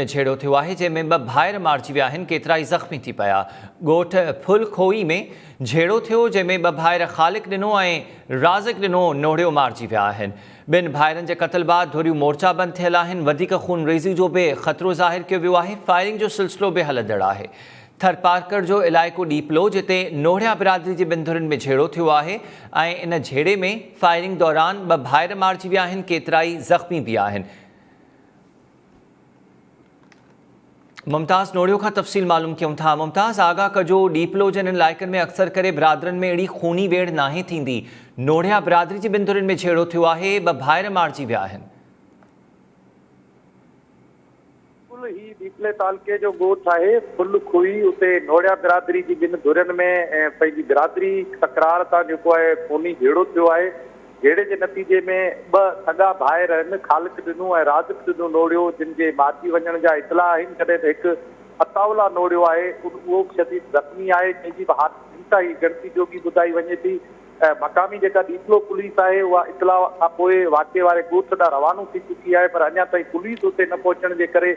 ۾ جهيڙو ٿيو آهي جنهن ۾ ٻه ڀائر مارجي ويا آهن ڪيترائي زخمي ٿي پيا ڳوٺ ڦل کوئي ۾ جهيڙو ٿيو جنهن ۾ ٻه ڀائر خالق ڏنو ۽ رازق ڏنو نوڙيو مارجي ويا آهن ٻن ڀائرن جي قتل بعد ڌريون مورچا بند ٿيل آهن وڌيڪ خونريزي جو به خطرو ظاهر ڪيو ويو آهي فائرنگ جو سلسلو به هلندڙ آهي ٿرپارڪر جو علائقو ڏيپلو جتي نوڙيا برادري جي ٻن ڌرين ۾ جهيڙو ٿيو آهي ۽ ان جهيڙي ۾ فائرنگ دوران ٻه ڀائر مارجي ويا آهن ڪيترائي زخمي به آهن. ممتاز نوڙيو کان تفصيل معلوم ڪيون ٿا. ممتاز آگاهه ڪجو ڏيپلو جن علائقن ۾ اڪثر ڪري برادرن ۾ اهڙي خوني ويڙهه ناهي ٿيندي. نوڙيا برادري جي ٻن ڌرين ۾ جهيڙو ٿيو آهي، ٻه ڀائر مارجي ويا آهن. بلڪل هي ڏيپلي تعلقي جو ڳوٺ آهي ڦل کوئي اتي نوڙيا برادري جي ٻن ڌرين ۾ پنهنجي برادري تڪرار تان جيڪو آهي خوني جهيڙو ٿيو آهي. جهيڙي جي نتيجي ۾ ٻه سڳا ڀائر آهن خالق ڏنو ۽ رازق ڏنو نوڙيو جن جي مارجي وڃڻ جا اطلاع آهن جڏهن ته هڪ عطاء الله نوڙيو آهي اهو به شديد زخمي آهي جنهن جي به حالت انتهائي ڳڻتي جوڳي ٻڌائي وڃي ٿي مقامي جيڪا ڏيپلو پوليس آهي اها اطلاع کان پوء واقعي واري ڳوٺ ڏانهن روانو ٿي چڪي آهي پر اڃا تائين پوليس اتي نه پهچڻ جي ڪري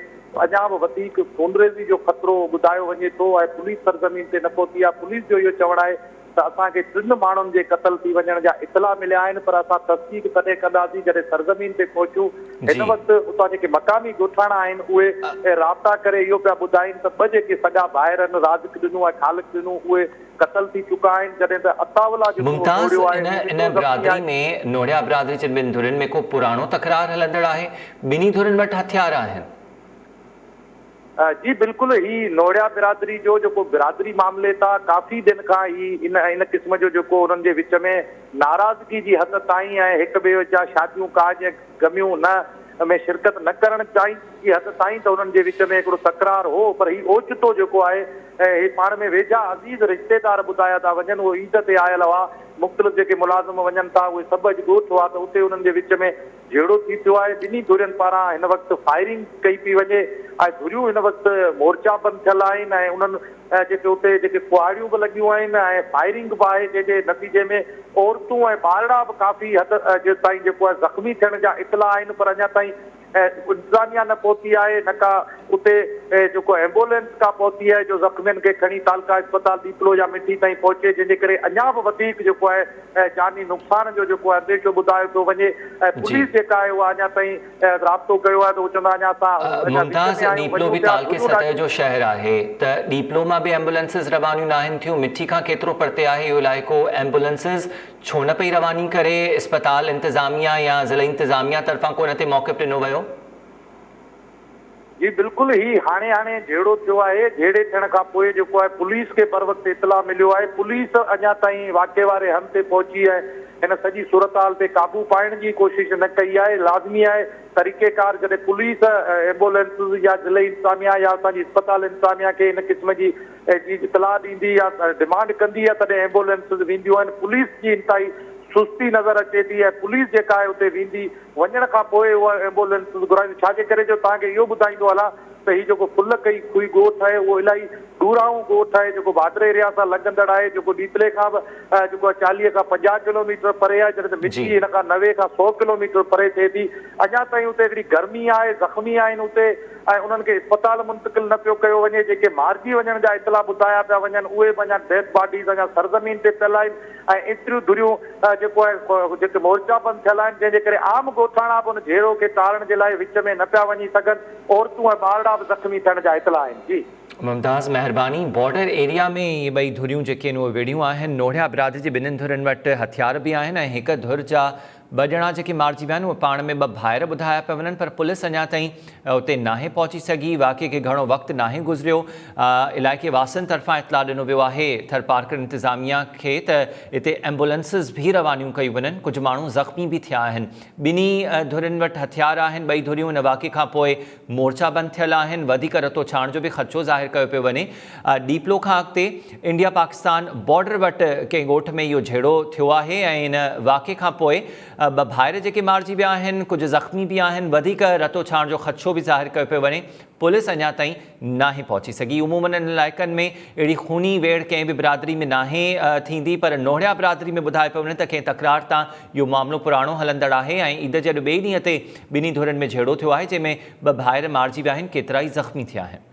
اڃا به وڌيڪ خونريزي جو خطرو ٻڌايو وڃي ٿو ۽ پوليس سرزمين تي نه پهتي آهي پوليس جو اهو چوڻ آهي ته اسان کي ٽن ماڻهن جي قتل ٿي وڃڻ جا اطلاع مليا آهن پر اسان تصديق تڏهن ڪنداسين جڏهن سرزمين تي پهچون، هن وقت اتان جيڪي مقامي ڳوٺاڻا آهن اهي رابطا ڪري اهو پيا ٻڌائين ته ٻه جيڪي سڳا ڀائر آهن رازق ڏنو ۽ خالق ڏنو اهي قتل ٿي چڪا آهن جڏهن ته عطاء الله جيڪو ممتاز نوڙيو آهي ان اهو ان وڏو زخمي برادري آهي. ۾ نوڙيا برادري جي ٻن ڌرين ۾ ڪو پراڻو تڪرار هلندڙ آهي ٻنهي ڌرين وٽ هٿيار آهن. جي بلڪل هي نوڙيا برادري جو جيڪو برادري معاملي تان ڪافي ڏين کان هي ان ان قسم جو جيڪو انهن جي وچ ۾ ناراضگي جي حد تائين ۽ هڪ ٻئي جا شاديون ڪاڄ ۽ غميون نه ۾ شرڪت نه ڪرڻ تائين جي حد تائين ته انهن جي وچ ۾ هڪڙو تڪرار هو پر هي اوچتو جيڪو آهي هي پاڻ ۾ ويجها عزيز رشتيدار ٻڌايا ٿا وڃن اهي عيد تي آيل هئا مختلف جيڪي ملازم وڃن ٿا اهي سڀ اڄ ڳوٺ هئا ته اتي انهن جي وچ ۾ جهيڙو ٿي پيو آهي، ٻنهي ڌرين پاران هن وقت فائرنگ ڪئي پئي وڃي ۽ ڌريون هن وقت مورچا بند ٿيل آهن ۽ انهن جيڪي اتي جيڪي ڪهاڙيون به لڳيون آهن ۽ فائرنگ به آهي جنهن جي نتيجي ۾ عورتون ۽ ٻارڙا به ڪافي حد جي تائين جيڪو آهي زخمي ٿيڻ جا اطلاع آهن پر اڃا تائين انتظاميا نه پهتي آهي نه ڪا اتي جيڪو ايمبولينس ڪا پهتي آهي جو زخمين کي کڻي تعلقه اسپتال ڏيپلو يا مٺي تائين پهچي جنهن جي ڪري اڃا به وڌيڪ جيڪو آهي ۽ جاني نقصان جو جيڪو انديشو ٻڌايو پيو وڃي ۽ پوليس جيڪا آهي اها اڃا تائين رابطو ڪيو آهي ته هو چوندا اڃا اسان اڃا وچ ممتاز ۾ آهيون ڏيپلو وڃون به پيا تعلقي ڌريون سطح ڏاڍيون جو شهر آهي ته ڏيپلو مان به ايمبولنسز روانيون ناهن ٿيون مٺي کان ڪيترو پرتي آهي اهو علائقو ايمبولنسز ڇو نه پئي رواني ڪري اسپتال انتظاميا يا ضلعي انتظاميا طرفان ڪو ان تي موقف ڏنو ويو. جي بلڪل هي هاڻي هاڻي جهيڙو ٿيو آهي جهيڙي ٿيڻ کان پوء جيڪو آهي پوليس کي بروقت اطلاع مليو آهي پوليس اڃا تائين واقعي واري هنڌ تي پهچي ۽ هن سڄي صورتحال تي قابو پائڻ جي ڪوشش نه ڪئي آهي لازمي آهي طريقيڪار جڏهن پوليس ايمبولينسز يا ضلعي انتظاميا يا اسان جي اسپتال انتظاميا کي ان قسم جي جي اطلاع ڏيندي يا ڊمانڊ ڪندي آهي تڏهن ايمبولينسز وينديون آهن پوليس جي انتهائي سستي نظر اچي ٿي ۽ پوليس جيڪا آهي اتي ويندي وڃڻ کان پوء اها ايمبولينس گهرائيندو ڇا جي ڪري جو توهان کي اهو ٻڌائيندو هلان ته هي جيڪو ڦل ڪئي کوئي ڳوٺ آهي اهو الاهي ڏورانهون ڳوٺ آهي جيڪو بادر ايريا سان لڳندڙ آهي جيڪو ڏيپلي کان به جيڪو آهي 40 کان 50 ڪلوميٽر پري آهي جڏهن ته مٺي هن کان 90 کان 100 ڪلوميٽر پري ٿئي ٿي اڃا تائين اتي هڪڙي گرمي آهي زخمي آهن اتي ۽ انهن کي اسپتال منتقل نه پيو ڪيو وڃي جيڪي مارجي وڃڻ جا اطلاع ٻڌايا پيا وڃن اهي به اڃا ڊيٿ باڊيز اڃا سرزمين تي پيل آهن ۽ ايتريون ڌريون جيڪو آهي جيڪي مورچا بند ٿيل آهن جنهن جي ڪري عام ڳوٺاڻا به ان جهيڙو کي ٽارڻ جي لاء وچ ۾ نه پيا وڃي سگهن عورتون ۽ ٻارڙا به زخمي ٿيڻ جا اطلاع آهن جي. ممتاز مهرباني بارڊر ايريا ۾ اهي ٻئي ڌريون جيڪي آهن اهي وڙهيون آهن نوڙيا برادري جي ٻنهين ڌرين وٽ هٿيار به آهن ۽ هڪ ڌر جا ٻه ڄڻا جيڪي مارجي ويا آهن اهي پاڻ ۾ ٻه ڀائر ٻڌايا پيا وڃن پر پوليس اڃا تائين اتي ناهي پهچي سگهي، واقعي کي گهڻو وقت ناهي گذريو، علائقي واسين طرفان اطلاع ڏنو ويو آهي ٿرپارڪر انتظاميا کي ته اتي ايمبولنسز به روانيون ڪيون وڃن، ڪجهه ماڻهو زخمي به ٿيا آهن، ٻنهي ڌرين وٽ هٿيار آهن، ٻئي ڌريون ان واقعي کانپوء مورچا بند ٿيل آهن، وڌيڪ رتو ڇاڻ جو به خدشو ظاهر ڪيو پيو وڃي، ڏيپلو کان اڳتي انڊيا پاڪستان بارڊر وٽ ڪنهن ڳوٺ ۾ اهو جهيڙو ٿيو آهي ۽ ان واقعي کانپوء ٻه ڀائر جيڪي مارجي ويا آهن، ڪجهه زخمي به آهن، وڌيڪ رتوڇاڻ جو خدشو به ظاهر ڪيو پيو وڃي، پوليس اڃا تائين ناهي پهچي سگهي. عمومن انهن علائقن ۾ اهڙي خوني ويڙهه ڪنهن به برادري ۾ ناهي ٿيندي پر نوهڙيا برادري ۾ ٻڌايو پيو وڃي ته ڪنهن تڪرار تان اهو معاملو پراڻو هلندڙ آهي ۽ عيد جي اڄ ٻئي ڏينهن تي ٻنهي ڌرين ۾ جهيڙو ٿيو آهي جنهن ۾ ٻه ڀائر مارجي ويا آهن ڪيترائي زخمي ٿيا آهن.